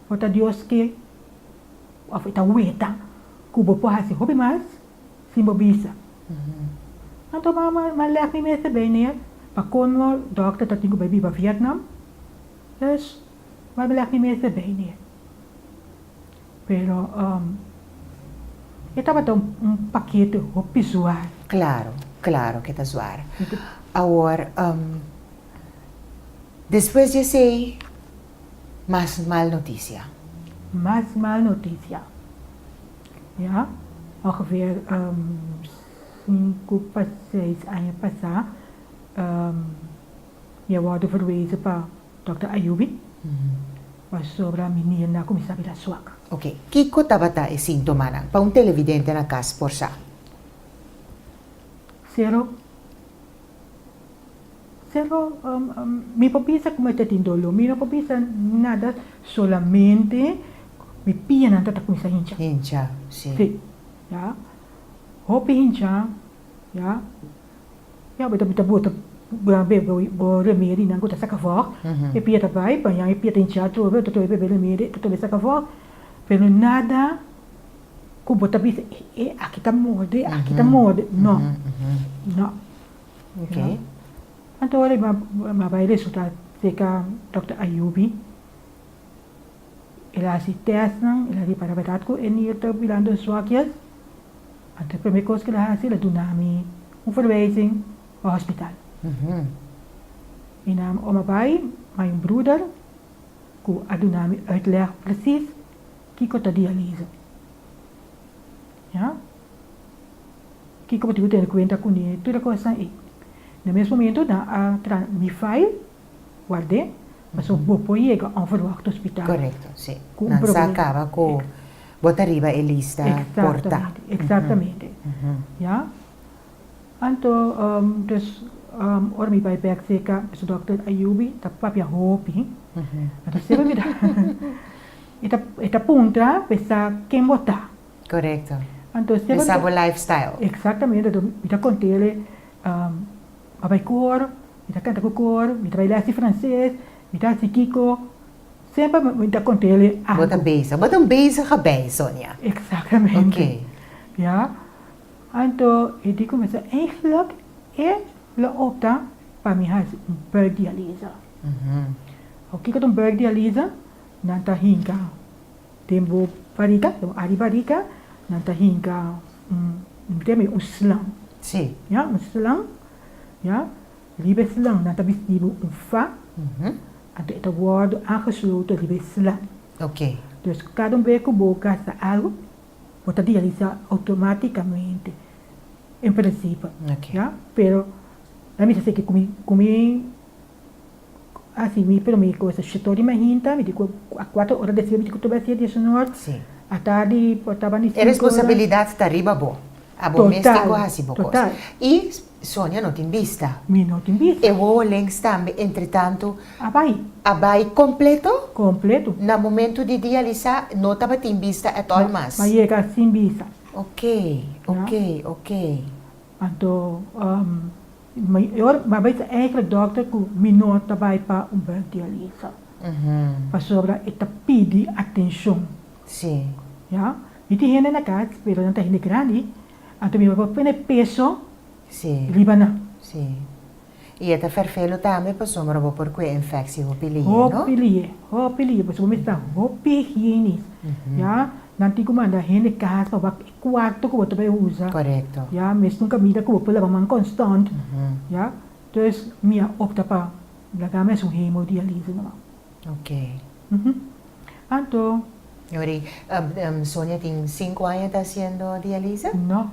Bo ta Dios ke of e ta weta ku bo por hasi hopi mas sin bo bisa. Anto m'a lèg mi mester bay neer pa kono dòkter ta tin ku bay biba Vietnam. Dus m'a lèg mi mester bay neer. Pero e tabata un pakete hopi zwaar.
Claro, claro ke ta zwaar. Awor, despues di esei, mas mal noticia.
Mas mal noticia. Ya, ongeveer sinku pa seis aña pasá, mi a wòrdu verwezen pa Dòkter Ayubi, pasobra mi nirnan a kuminsá bira swak.
Oke, kiko tabata e síntomanan pa un televidente na kas por sa?
Sero, sero, mi por bisa ku mi ta tin doló, mi no por bisa nada, solamente mi pianan ta ta kuminsá hincha.
Hincha, si.
Si, ya. Hopi hincha, ya. Ya bo ta bo ta bota bebe bo remedinan ku ta saka vògt, e pia ta bai baña e pia ta hinchá atrobe, bo ta tobe bebe remedi ta tobe saka vògt, pero nada ku bo ta bisa e aki ta morde, aki ta morde, no, no. Anto ora mi a bai resulta serka dòkter Ayubi, el a hasi tèstnan, el a ripara bèrdat ku e nier ta birando zwakjes. Anto e prome kos ku el a hasi, el a duna mi un verwijzing pa hospital. Mi naam oma bai, ma un broeder ku a duna mi uitleg precies kiko ta dialyse. Ya. Kiko bo tin ku tene kuenta kuné, tur e kosnan ei. Na mes momento nan a traha mi file, ward'é, pasobra bo por yega onverwacht hospital.
Korekto, si. Nan sa kaba ku Bo ta riba e lista por ta.
Exactamente, exactamente. Ya. Anto, dus ora mi bai bek cerca su dokter Ayubi ta papia hopi. Anto semper mi ta e ta e ta puntra pa e sa ken bo ta.
Correcto. Anto semper Pa e sa bo lifestyle.
Exactamente, anto mi ta cont'ele mi a bai koor, mi ta canta cu koor, mi ta bai les di frances, mi ta haci kico. Semper mi ta cont'ele algo.
Bo ta bezig. Bo ta un bezige bij, Sonia.
Exactamente. Oké. Ja. Anto e di cu mi sa eigenlijk e lo opta pa mi haci un buikdialyse. Awor kico ta un buikdialyse? Nan ta hinca den bo barica, den bo ari barica, nan ta hinca un, mi ta yama un slang.
Si.
Ja, un slang. Ja. Riba e slang nan ta bisti bo un fa. Anto e ta wòrdu aangesloten riba e sla.
Oké.
Dus kada un bes ku bo gasta algu, bo ta dialisa outomátikamente, en prinsipe.
Oké.
Ya, pero nan mester seki ku mi ku mi hasi mi promé kos shetor di mainta, mi di ku a kuater ora despues mi di ku tur bai siete diesunor,
Si.
atardi por tabata di
E
sinku ora.
responsabilidat ta riba bo. Abo mes tin ku hasi bo kos.
Total, total.
I Sonia no tin bista.
Mi no tin bista.
E wowo links tambe entretantu.
A bai.
A bai completo?
Completo.
Na momento di dialisa no tabatin bista at all mas?
No, m'a yega sin bista.
Ok, ok, ok.
Anto, mi ora m'a bisa eigenlijk dokter ku mi no ta bai pa un buikdialisa. Pasobra e ta pidi atencion.
Si.
Ya, mi tin hende na kas, pero nan ta hende grandi, anto mi por pone peso riba nan.
Si. I e ta ferfelu tambe pasobra bo por kue infectie hopi lihe, no?
Hopi lihe, hopi lihe, pasobra bo mester ta hopi higienisch. Ya, nan tin ku manda hende kas pa wak e kuarto ku bo ta bai usa.
Korekto.
Ya, mester un kaminda ku bo por laba man konstant. Ya, dus mi a opta pa laga mes un hemodialyse nomás.
Ok.
Anto.
Yori, Sonia tin sinku aña ta hasiendo dialyse?
No.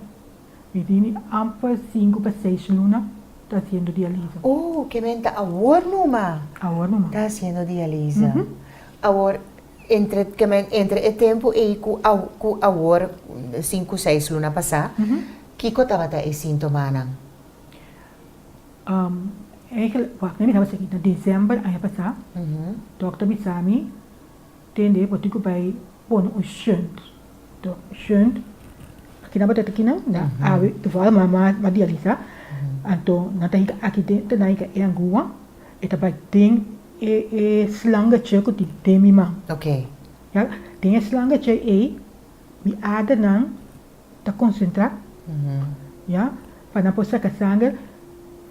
Mi tin amper sinku pa seis luna ta hasiendo dialyse.
Oh, ke men ta awor numa.
Awor numa.
Ta hasiendo dialyse. Awor, entre, ke men entre e tempu ei ku ku awor, sinku seis luna pasá, kiko tabata e sintomanan?
Eigenlijk, wak, mi tabata sigui na december aña pasá, dokter bisa mi, tende bo tin ku bai pone un shunt. To shunt, kina bo ta kinan? Na awe, toevallig mama a dialisa. Anto nan ta hinka aki den, te nan hinka e angua, e ta bai den e e slangetje ku tin den mi man.
Oké.
Ya, den e slangetje ei mi adernan ta konsentrá, ya, pa nan por saka sanger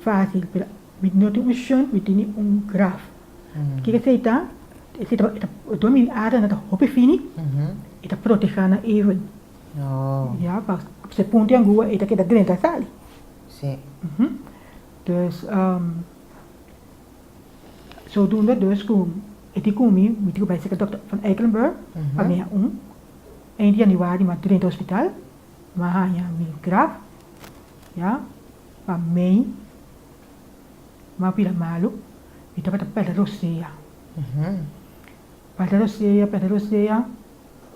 fásil. Pero mi no tin un shunt, mi tini un graf. Kiko esei ta? Esei ta, e ta, dor mi adernan ta hopi fini, e ta protehá nan even. Ya, pa se punta e angua e ta keda drenta sali.
Sí.
Dus, zodoende dus ku e tin ku mi, mi tin ku bai serka dokter Van Eikelenburg pa mi haña un. Eind januari mi a drenta hospital, mi a haña mi graf, ya, pa mei mi a bira malu, mi tabata pèrdè rosea. Pèrdè rosea, pèrdè rosea.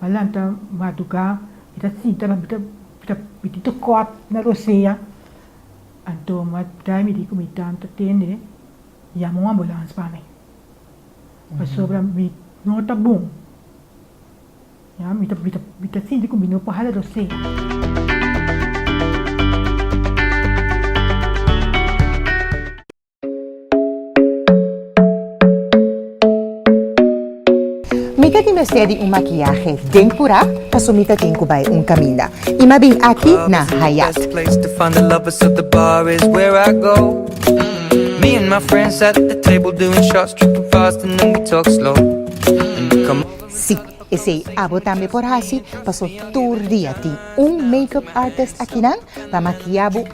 Mi a lanta madrugá, mi ta sinta mi ta mi ta mi tin tekòrt na rosea. Anto mi a drai mi di ku mi tanta tende yama un ambulans pa mi, pasobra mi no ta bon. Ya, mi ta mi ta mi ta sinti ku mi no por hala rosea.
Mi ta tin mester di un makiyahe den purá paso mi ta tin ku bai un kaminda i m'a bin aki na Hayat. Sí, esei abo tambe por hasi paso tur dia tin un make-up artist akinan pa makiya bo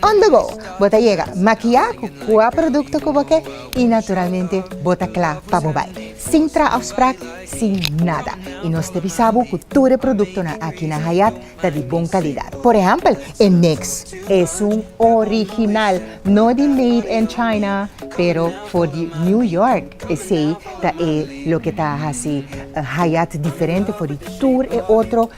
On the go! Bo ta yega makiá ku kua produkto ku bo ke i naturalmente bo ta kla pa bo bai. Sin traha afsprak, sin nada. I nos ta bisa bo ku tur e produktonan aki na Hayat ta di bon kalidat. Por ehèmpel, e NYX esun original, no di made in China, pero for di New York. Esei ta e loke ta hasi Hayat diferente for di tur e otro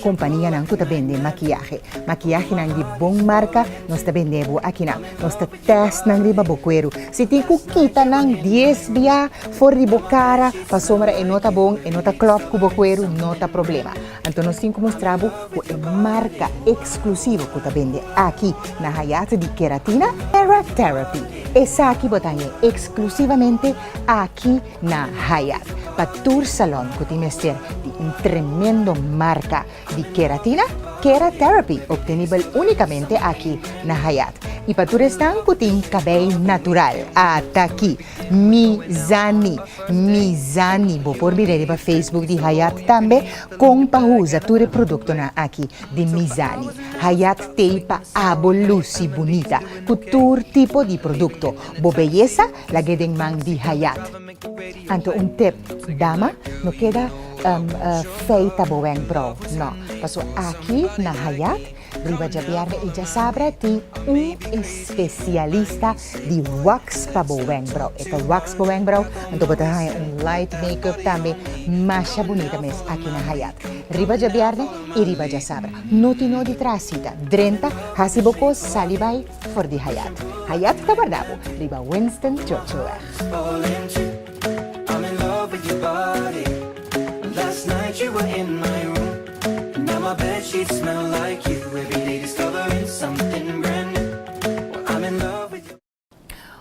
Kompanianan ku ta bende makiyahe. Makiyahenan di bon marka nos ta bende bo akinan. Nos ta tèst nan riba bo kueru. Si tin ku kita nan dies bia for di bo kara pasobra e no ta bon, e no ta klòp ku bo kueru, no ta problema. Anto nos tin ku mustra bo ku e marka eksklusivo ku ta bende aki na Hayat di Keratina, Kera Therapy. Esaki bo ta haña eksklusivamente aki na Hayat. Pa tur salon ku tin mester di un tremendo marka di keratina, Kera Therapy obtenibel unikamente aki na Hayat. I pa tur esnan ku tin kabei natural, ataki Mizani. Mizani. Bo por mira riba Facebook di Hayat tambe kon pa usa tur e produktonan aki di Mizani. Hayat t'ei pa abo lusi bunita ku tur tipo di produkto. Bo beyesa lag'é den man di Hayat. Anto un tip, dama, no keda feita bo wenkbrou, no. Paso aki na Hayat, riba djabièrnè i djasabra tin un espesialista di wax pa bo wenkbrou. E ta wax bo wenkbrou, anto bo ta haña un light make-up tambe masha bunita mes aki na Hayat. Riba djabièrnè i riba djasabra. No tin no di traha sita. Drenta, hasi bo kos, sali bai for di Hayat. Hayat ta warda bo riba Winston Churchillweg.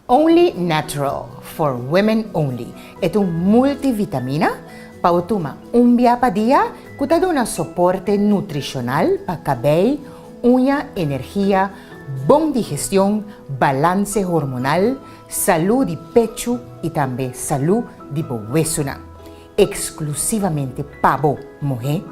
Only Natural for Women Only e ta un multivitamina pa bo tuma un bia pa dia ku ta duna soporte nutrishonal pa kabei, uña, energia, bon digestion, balanse hormonal, salú di pechu i tambe salú di bo wesunan. Eksklusivamente pa bo muhé,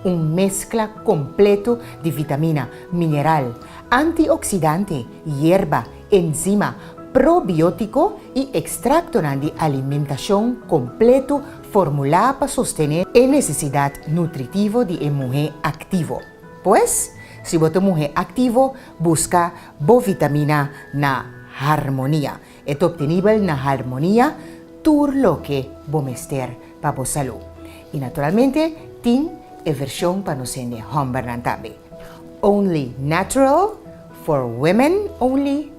un meskla kompleto di vitamina, mineral, antioksidante, yerba, enzima, probiótiko i ekstraktonan di alimentashon kompleto formulá pa sostené e nesesidat nutritivo di e muhé aktivo. Pues, si bo ta un muhé aktivo, buska bo vitamina na Harmonia. E ta obtenibel na Harmonia tur loke bo mester pa bo salú. I naturalmente tin e vershon pa nos hende hòmbernan tambe. Only natural, for women only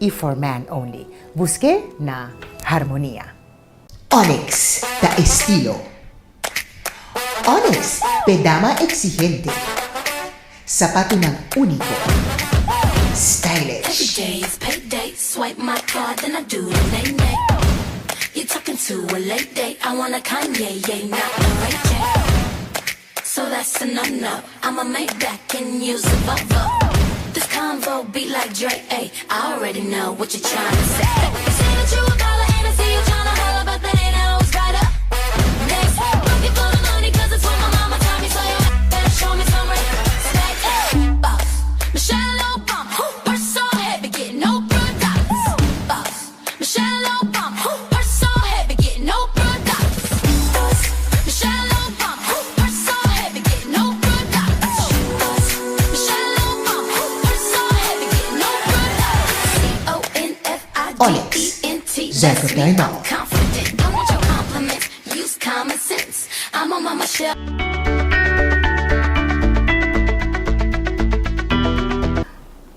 i for men only. Busk'é na Harmonia. Onyx ta estilo. Onyx p'e dama exigente. Sapatunan úniko.
Stylish. Olex, Zuikertuin Mall.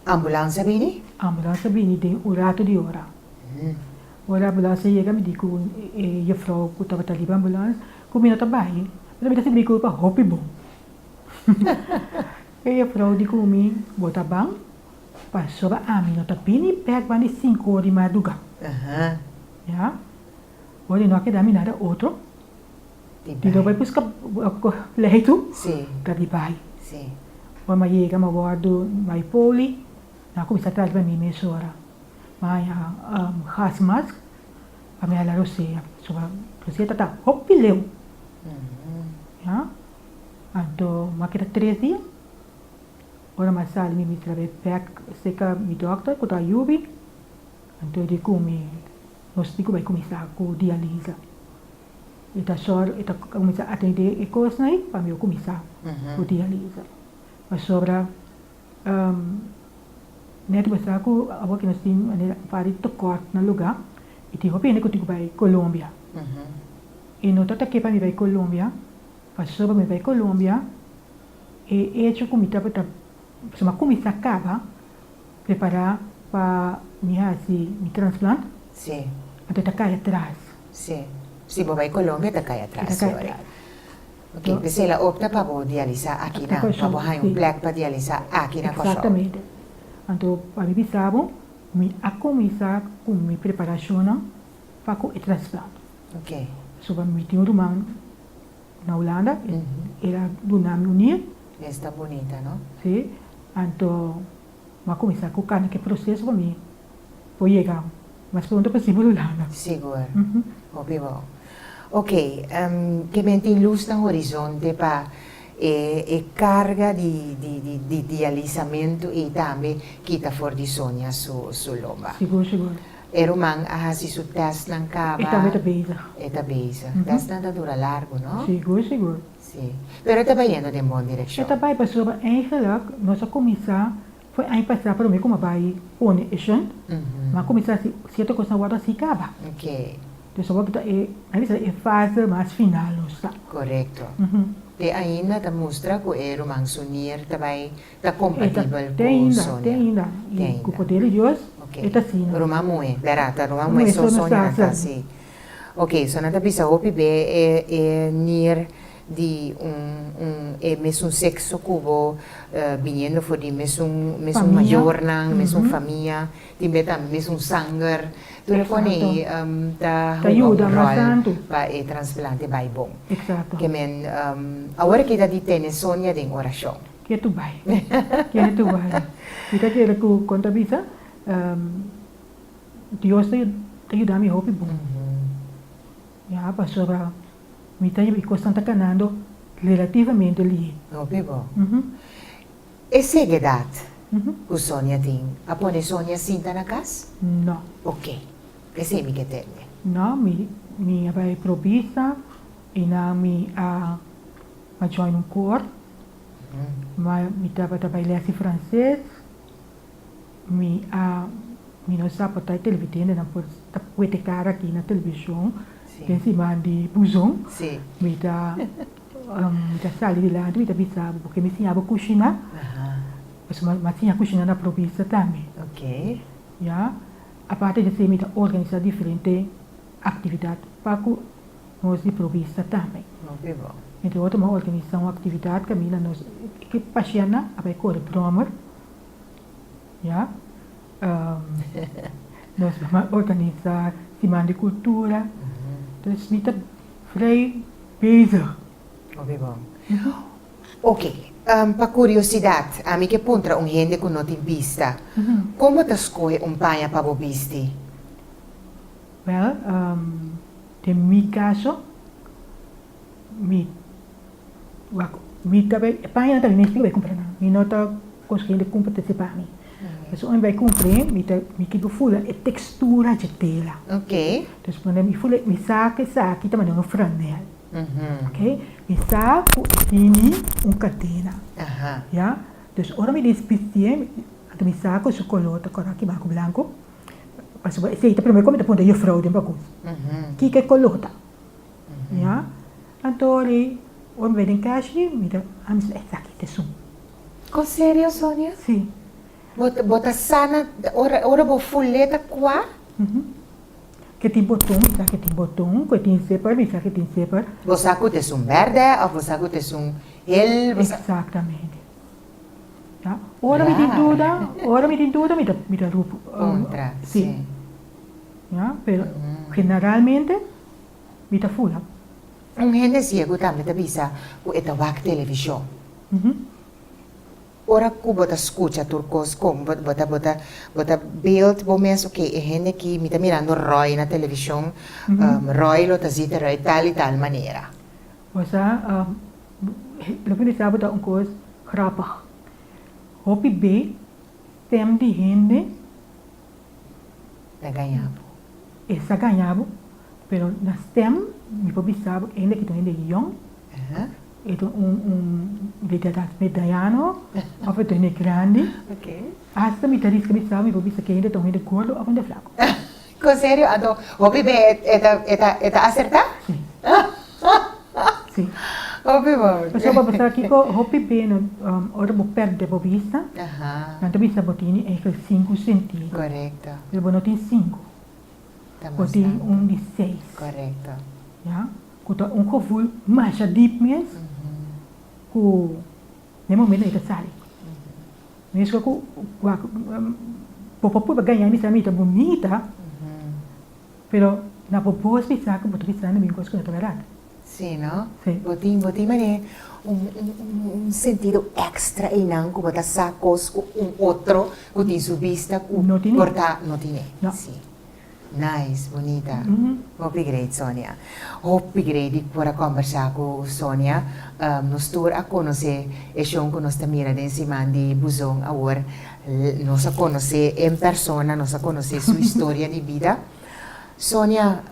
Ambulans a bini?
Ambulans a bini den un rato di ora. Ora ambulans a yega mi di ku e juffrouw ku tabata riba ambulans ku mi no ta bai, pero mi ta sinti mi kurpa hopi bon. E juffrouw di ku mi, bo ta ban? Pasobra ami no ta bini bek ban di sinku or di marduga. Ya. Ora no a keda mi nada otro. Di no bai buska pleitu, ta di bai. Ora mi a yega mi a wordu bai poli, nan a kuminsá trata pa mi mesora. Mi a haña gasmask pa mi hala rosea, pasobra rosea ta ta hopi leu. Ya. Anto mi a keda tres dia. Ora mi a sali mi mester a bai bek serka mi dòkter ku ta yubi, anto e di ku mi nos tin ku bai kuminsá ku dialisa. E ta sòru, e ta kuminsá atendé e kosnan ei pa mi por kuminsá ku dialisa. Pasobra nèt bo sa ku awor ku nos tin manera vari tekòrt na lugá i tin hopi hende ku tin ku bai Colombia. E no ta ta ke pa mi bai Colombia, pasobra mi bai Colombia E echo ku mi tabata pasobra mi a kuminsá kaba prepará pa mi hasi mi transplant, anto e ta kai atras.
Sí. Si bo bai Colombia e ta kai atras.
E ta kai atras.
Ok, p'esei el a opta pa bo dialisá aki na, pa bo haña un plek pa dialisá aki na Kòrsou.
Eksaktamente. Anto pa mi bisa bo, mi a kuminsá ku mi preparashonnan pa ku e transplant.
Ok.
Pasobra mi tin un ruman Na Hulanda el a duna mi un nier.
Esta bunita, no?
Sí. Anto mi a cuminsa cu cana cu e proceso pa mi por yega mas pronto posibel Hulanda.
Sigur. Hopi bon. Ok, ke men tin luz na horizonte pa e e carga di di di di dialisamentu ei tambe kita for di Sonia su su lomba.
Sigur, sigur.
E ruman a hasi su testnan kaba.
E tambe ta bezig.
E ta bezig. Testnan ta dura largu, no?
Sigur, sigur.
Si. Pero e ta bayendo den bon direkshon.
E ta bai pasobra eigenlijk nos a kuminsá for aña pasá promé ku mi a bai pone e shunt, mi a kuminsá hasi sierto kosnan wòrdu hasi kaba.
Oké.
Dus awor ta e, mi a bisa e fase mas final nos ta.
Korekto. Te ainda ta mustra ku e ruman su nier ta bai Ta kompatibel ku Sonia.
Te ainda, te ainda. I ku poder di Dios, e ta asina.
Ruman muhé, bèrdat, ta ruman muhé so Sonia nan ta si. Ok, so nan ta bisa hopi be e e nier di un un e mesun sekso ku bo biniendo for di mesun mesun mayornan, mesun famia, tin be tambe mesun sanger. Tur e pone ei ta hunga un ròl pa e transplante bai bon. Ke men awor e keda di tene Sonia den orashon.
Ke tu bai. Ke tu bai. Mi ta kere ku kon ta bisa, Dios ta ta yuda mi hopi bon. Ya, pasobra mi ta e kosnan ta kanando relativamente lihe.
Hopi bon. E segedat ku Sonia tin a pone Sonia sinta na kas?
No.
Oke. Esei mi ke tende.
No, mi mi a bai probisa i nan mi a a join un koor. Ma mi tabata bai les di frances, mi a mi no sa por ta e televidentenan por ta wete kara aki na televishon den siman di buzon, mi ta mi ta sali dilanti mi ta bisa bo porque mi siña bo kushina, pasobra mi a siña kushina na Provista tambe, ya, aparte di esei mi ta organisa diferente aktividat pa ku Nos di Provista tambe. Entre otro mi a organisa un actividad caminda nos e pashentnan a bay core brommer. Ya. Nos a organisa Siman di Cultura. Dus mi ta vrij bezig.
Hopi bon. Ok, pa curiosidad, ami ke puntra un hende cu no tin bista, con bo ta scohe un paña pa bo bisti?
Wel, den mi caso, mi wak mi ta bai e pañanan ta mi mes tin ku bai kumpra nan mi no ta konsiguiendo di kumpra ta pa mi pasobra ora mi bai kumpra mi ta mi kiba fula e tekstura dje tela dus manera mi fula mi sa ku esaki ta manera un franel ok mi sa ku e tini un kadena ya dus ora mi disbistié anto mi sa ku su kolor ta kòrò aki blanku blanku pasobra esei ta promé ku mi ta puntra jufrou den bakus kiko e kolor ta. Ya, anto ri ora mi bai den kashi mi ta a mi sa esaki ta esun.
Kon serio Sonia?
Si.
Bo ta sa na ora ora bo ful'é ta kua?
Ke tin boton mi sa ke tin boton, ku e tin zipper mi sa ke tin zipper.
Bo sa ku ta esun bèrdè òf bo sa ku ta esun hel? Bo sa.
Eksaktamente. Ya, ora mi tin duda, ora mi tin duda mi ta mi ta rup.
Kontra, si.
Ya, pero generalmente. Mi ta fula.
Un hende siegu tambe ta bisa ku e ta wak televishon. Ora ku bo ta skucha tur kos kon bo bo ta bo ta bo ta beeld bo mes oke e hende aki mi ta mirando Roy na televishon Roy lo ta zita Roy tal i tal manera.
Osea loke mi sa bo ta un kos grappig. Hopi be stem di hende.
Ta gaña bo.
E sa gaña bo, pero na stem mi por bisa bo hende ki ta un hende yong, e ta un un di edat mediano of e ta un hende grandi, hasta mi ta riska bisa bo mi por bisa ki hende ta un hende gordo of hende flaco.
Con serio? Anto hopi be e ta e ta e ta acerta?
Si. Si.
Hopi bon.
Pasobra bo sa kiko hopi be no ora bo perde bo bista, nan ta bisa bo tini eigenlijk sinku sentido.
Korekto.
Pero bo no tin sinku.
Ta mas
Bo tin
tantu.
un di seis.
Korekto.
Ya. Ku ta un gevoel masha diep mes ku na e momento ei ta sali. Meska ku wak bo por purba gaña bisa mi ta bunita. Pero na bo bos bisa ku bo ta bisando mi un kos ku no ta bèrdat.
Sí, no?
Sí.
Bo tin, bo tin manera un, un, un sentido extra einan ku bo ta sa kos ku un otro ku tin su bista ku
No tine.
por ta no tine.
No.
Sí. Nice, bunita. Hopi great, Sonia. Hopi great di por a kòmbersá ku Sonia. Nos tur a konosé e shon ku nos ta mira den siman di Buzon awor. Nos a konosé en persona, nos a konosé su historia di bida. Sonia,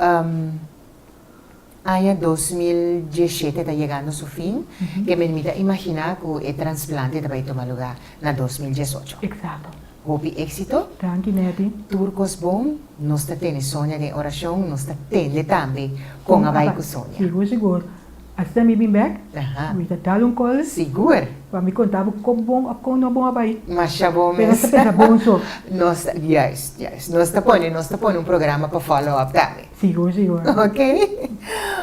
aña 2017 ta yegando su fin, ke men mi ta imaginá ku e transplante ta bai tuma lugá na 2018.
Eksakto.
Hopi éksito.
Danki, Netty.
Tur kos bon. Nos ta tene Sonia den orashon, nos ta tende tambe kon a bai ku Sonia.
Sigur, sigur. Asina mi bin bek, mi ta dal un call.
Sigur.
Pa mi conta bo con bon of con no bon a bay.
Masha bon mes.
Pero nos ta pensa bon so.
Nos ta, juist, juist. Nos ta pone, nos ta pone un programa pa follow up tambe.
Sigur, sigur.
Ok.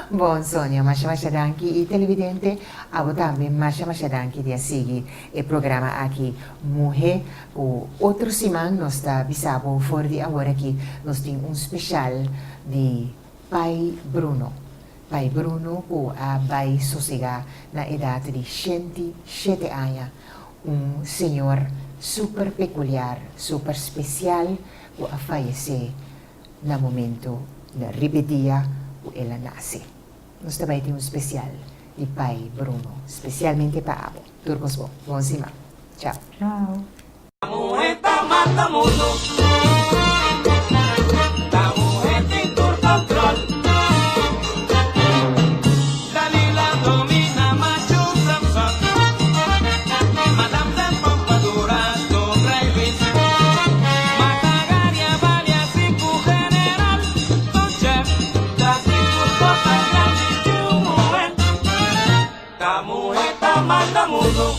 Bon Sonia, masha masha danki. Y televidente, abo tambe masha masha danki di a sigui e programa aki Muhe. Cu otro siman nos ta bisa bo for di awor aki nos tin un special di Pai Bruno. Pai Bruno ku a bai sosegá na edat di 107 aña, un señor super pekuliar, super spesial ku a fayesé na momentu na riba e dia ku el a nase. Nos ta bai tin un spesial di Pai Bruno, spesialmente pa abo. Tur kos bon. Bon siman. Chao.
Chao.
Muhe ta manda mundu. Ta muhe tin tur control. Dalila domina machu Samson. Madam den pompadura tur Rey Luis. Mata Garia balia sinku general. Don chef ta sin tur cosnan grandi cu muhe. Ta muhe ta manda mundu.